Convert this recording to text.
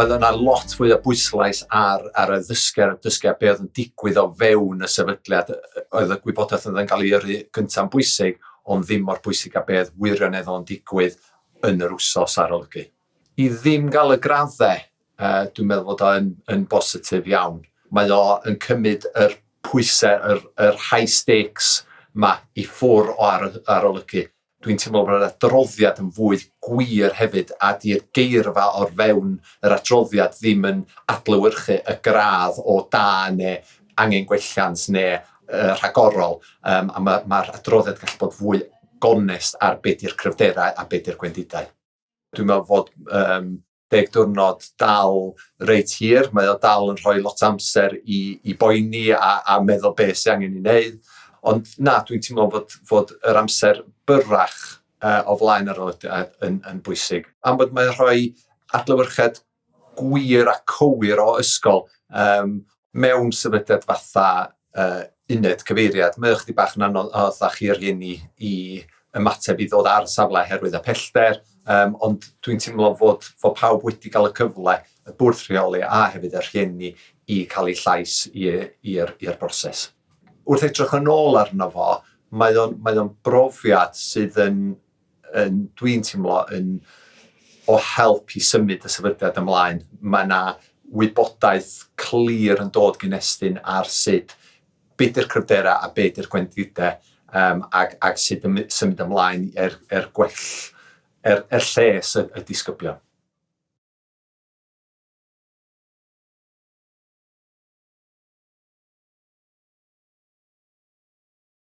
Mae yna lot fwy o bwyslais ar, ar y ddysgu a'r dysgu a be oedd yn digwydd o fewn y sefydliad. Oedd y gwybodaeth oedd yn cael ei yrru gyntaf yn bwysig, ond ddim mor bwysig a be oedd wirioneddol yn digwydd yn yr wsos arolygu. I ddim gael y graddau, dwi'n meddwl fod o'n yn bositif iawn. Mae o yn cymryd yr pwysau, yr high stakes 'ma i ffwr o arolygu. Dwi'n teimlo bod yr adroddiad yn fwy gwir hefyd, a 'di'r geirfa o'r fewn yr adroddiad ddim yn adlewyrchu y gradd o da neu angen gwelliant neu rhagorol, a mae'r adroddiad gallu bod fwy gonest ar be 'di'r cryfderau a be 'di'r gwendidau. Dwi'n meddwl fod 10 diwrnod dal reit hir, mae o dal yn rhoi lot o amser i boeni a meddwl beth sy'n angen ei wneud. Ond na, dwi'n teimlo fod yr amser byrrach o flaen yr arolygiad yn bwysig. Am bod mae'n rhoi adlewyrchiad gwir a cywir o ysgol mewn sefydliad fatha uned cyfeiriad. Mae o chydig bach yn anoddach i rieni i ymateb i ddod ar safle oherwydd y pellter, ond dwi'n teimlo fod pawb wedi cael y cyfle, y bwrdd rheoli a hefyd y rhieni, i cael eu llais i'r broses. Wrth edrych yn ôl arno fo, mae o'n brofiad sydd yn dwi'n teimlo yn o help i symud y sefydliad ymlaen. Mae yna wybodaeth clir yn dod gen Estyn ar sut be di'r cryfderau a be di'r gwendidau ac sut symud ymlaen er gwell, er lles y disgyblion.